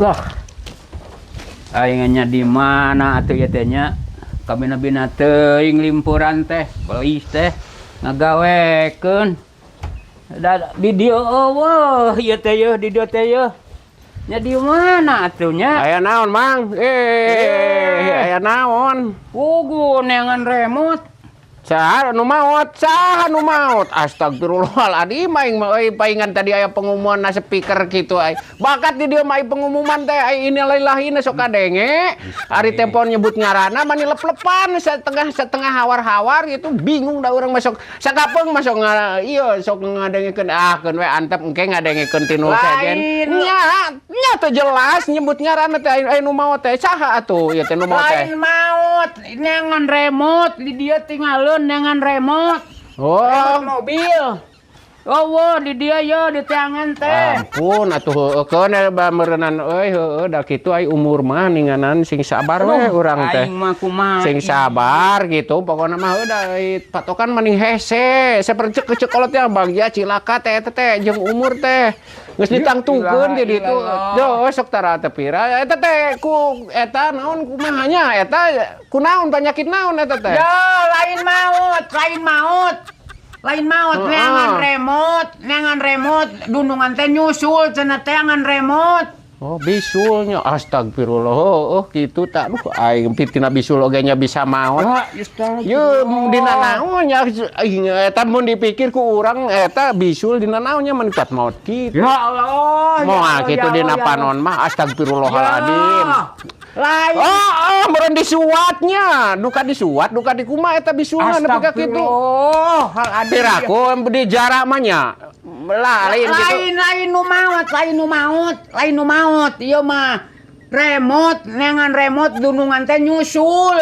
Lah. Aing nya di mana atuh ieu teh nya? Kabina-bina teuing limpuran teh, belis teh ngagawekeun. Da di dieu euweuh ieu teh yeuh, di dieu teh yeuh. Nya di mana atuh nya? Aya naon, Mang? Eh, aya naon? Puguh neangan remote. Saha nu maot? Saha nu maot? Astagfirullahaladzim, aing mah euy, paingan tadi aya pengumuman na speaker kitu ai. Bakat di dieu mah aya pengumuman teh ai, innalillahi sok kadenge. Ari telepon nyebut ngaranna mani lep-lepan setengah setengah hawar-hawar gitu, bingung da urang masuk sakapeung masuk nga ieu sok ngadengekeun, ah, keun we antep engke ngadengekeun tinu sejen. Lain. Nya nya teu jelas nyebut ngaranna teh, aya nu maot teh saha atuh ieu teh nu maot teh? Lain maot, neangan remote di dieu tinggalin neangan remote. Oh. Remote mobil. Oh, wah, di dieu ya di teangan teh. Ampun atuh, heueuh keun ba meureunnan euy, heueuh da kitu ai umur mah ninganan, sing sabar we urang teh. Aing mah kumaha? Sing sabar gitu pokona mah, heueuh da ai patokan mending hese. Saperti cek kolot teh bagja cilaka teh eta teh jeung umur teh. Geus ditangtukeun jadi itu. Duh, sok tara teu pira eta teh ku eta naon, kumaha nya eta, kunaon, penyakit naon eta teh? Ya, lain maut, lain maut. Lain maut, neangan remote, neangan remote, dunungan teh nyusul cenah teangan remote. Oh, bisulnya, astagfirullah. Oh, gitu tak. Duh, aing tina bisul oge nya bisa maot. Ye, dina naon nya aing eta, mun dipikir ku urang eta bisul dina naon nya menipat maot kitu. Ya Allah. Ya Moal Allah, kitu ya dina Allah, ya Allah. panon mah, astagfirullahaladzim. Ya. Lain. Oh, meureun disuatnya. Duka disuat, duka dikumaha eta bisulna nepi ka kitu. Astagfirullahaladzim. Piraku di jarak mah nya. Lain gitu. Lain, lain nu maot, lain nu maot, lain nu maot. Ieu mah remote, neangan remote, dunungan teh nyusul.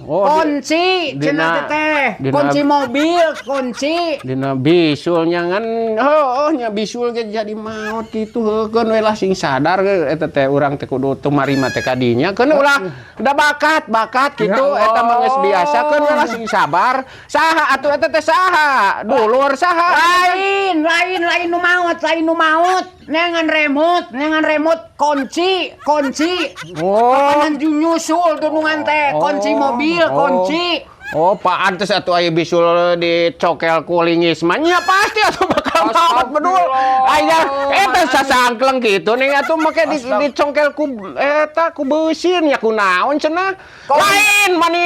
Oh, kunci cenah teh. Kunci mobil, kunci. Dina bisulnya ngan oh, oh nya bisul ge jadi maot gitu, heukeun we lah, sing sadar ge eta teh, urang teh kudu tumarima teh kadinya keun ulah da bakat bakat gitu. Ya Eta mah geus biasa, keun we lah, sing sabar. Saha atuh eta teh, saha dulur saha? Lain, lain, lain nu maot, lain nu maot. Neangan remote, neangan remote, kunci, kunci. Oh. Kapanan nyusul dunungan teh, kunci mobil, kunci. Oh, pantes atuh aya bisul dicokel ku linggis mah nya pasti atuh bakal maot bedul. Aya eta sasangkleng kitu ning atuh make dicongkel ku eta ku beusin nya kunaon cenah. Lain mani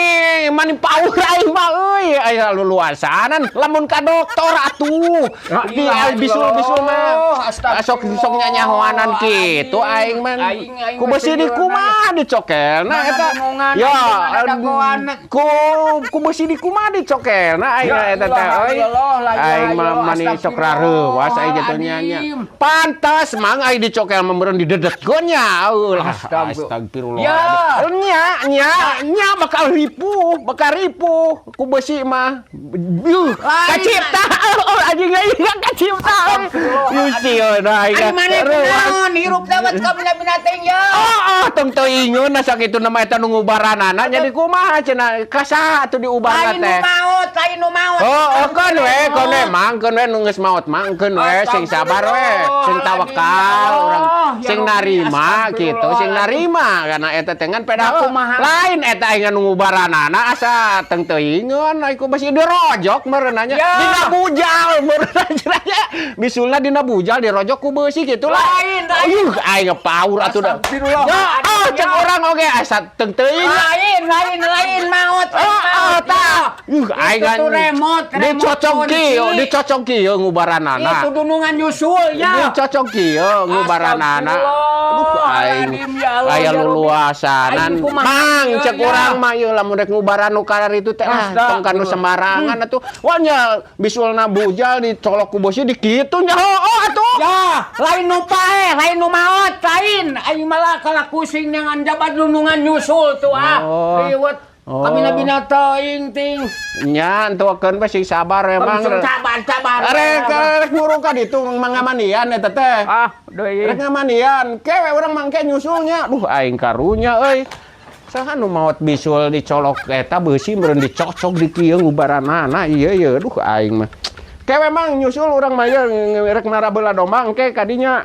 mani paur aing mah euy, aya luluasanan lamun ka dokter atuh. Di bisul-bisul mah sok sok nyanyahoanan kitu aing mah. Aing Ku mah beusi di sieun. kumaha dicokelna Mana eta? dunungan, Ya, aing mana dagoan. Ku beusi di kumaha dicokelna aing Ya eta teh ilaha euy. Illallah, la ilaha Aing mah illallah, mani sok rareuwas aing kitu nya nya. astagfirullahaladzim. Pantes mang aing dicokel mah meureun didedetkeun nya. Eulah, astagfirullah. Ya. Nya nya nya bakal ripuh, bakal ripuh ku beusi mah. Yuh, Lain. Kacipta. Oh, anjing aing kacipta. Yuh, sieun aing. Ari maneh Reuwas. kunaon hirup teh wat kabina-bina teh ya? Oh, tong teuingeun sakitu nama eta nu ngubaranana jadi kumaha cenah, ka saha atuh diubarna Lain nu teh? maot, lain nu maot. Oh, keun we, keun we mang, keun we nu geus maot mang, keun we sing sabar we, sing tawakal urang, sing narima gitu, sing narima karena eta teh ngan peda Kumaha? Lain eta aing nu ngubaranana asa teng teuingeun ai ku besi dirojok meureun nya. Ya. Dina bujal meureun cenah nya. Bisulna dina bujal dirojok ku beusi kitu lah. Lain, lain. Yuh, aing paur atuh da. Astagfirullah. Ya, ah, cek urang oge asa teng teuing. Lain, lain, lain maot, lain Oh, maot. oh, tah. Yuh, aing Itu tuh remote, remote dicocok kunci. kieu, dicocok kieu ngubaranana. Itu dunungan nyusul ya. Dicocok kieu ngubaranana. Aduh, aing Astagfirullahaladzim, ya Allah, aya ya Rabbi. luluasanan. Aing kumaha Mang, ieu, cek ya. urang mah ieu lamun rek ngubaran nu itu teh ah, tong kanu sembarangan atuh. Wah nya bisulna bujal dicolok ku beusi di kitu nya. Oh, atuh. Ya, lain nu paeh, lain nu maot, lain. Aing malah kalah pusing dengan jabat dunungan nyusul tuh ah. Oh. Liwet. Oh. Kami bina teuing ting. Nya entukeun we sing sabar emang. Sing sabar, sabar. Rek rek ngurung ka ditu mangamandian eta teh. Ah, deui. Rek ngamandian, kewe urang mangke nyusulnya. Duh, aing karunya euy. Saha nu maot bisul dicolok eta beusi meureun dicocok di kieu ngubaranana ieu ieu, duh aing mah. Kewe mang nyusul urang mah ieu rek narabeula domba engke kadinya.